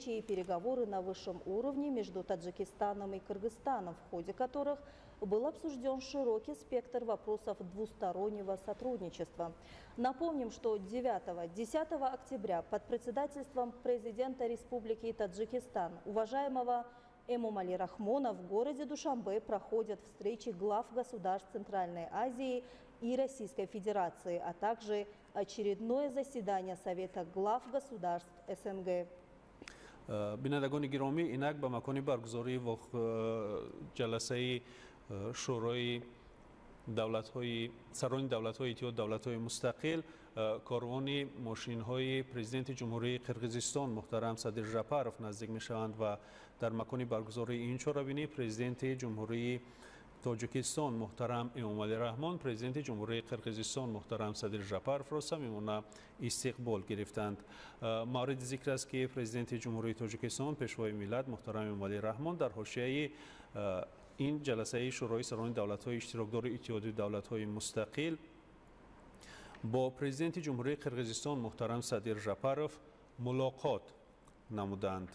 встречи и переговоры на высшем уровне между Таджикистаном и Кыргызстаном, в ходе которых был обсужден широкий спектр вопросов двустороннего сотрудничества. Напомним, что 9-10 октября под председательством президента Республики Таджикистан, уважаемого Эмомали Рахмона, в городе Душанбе проходят встречи глав государств Центральной Азии и Российской Федерации, а также очередное заседание Совета глав государств СНГ. Бинандагони гиромӣ, инак ба макони баргузории ҷаласаи Шӯрои давлатҳои сарони давлатҳои Иттиҳоди давлатҳои мустақил корвони мошинҳои президенти Ҷумҳурии Қирғизистон муҳтарам Садир Жапаров наздик мешаванд ва дар макони баргузории ин чорабинӣ президенти Ҷумҳурии Тоҷикистон муҳтарам Эмомалӣ Раҳмон президенти Ҷумҳурии Қирғизистон муҳтарам Садир Жапаровро самимона истиқбол гирифтанд. Мавриди зикр аст, ки президенти Ҷумҳурии Тоҷикистон, пешвои миллат муҳтарам Эмомалӣ Раҳмон дар ҳошияи ин ҷаласаи Шӯрои сарони давлатҳои иштирокдори Иттиҳоди давлатҳои мустақил бо президенти Ҷумҳурии Қирғизистон муҳтарам Садир Жапаров мулоқот намуданд.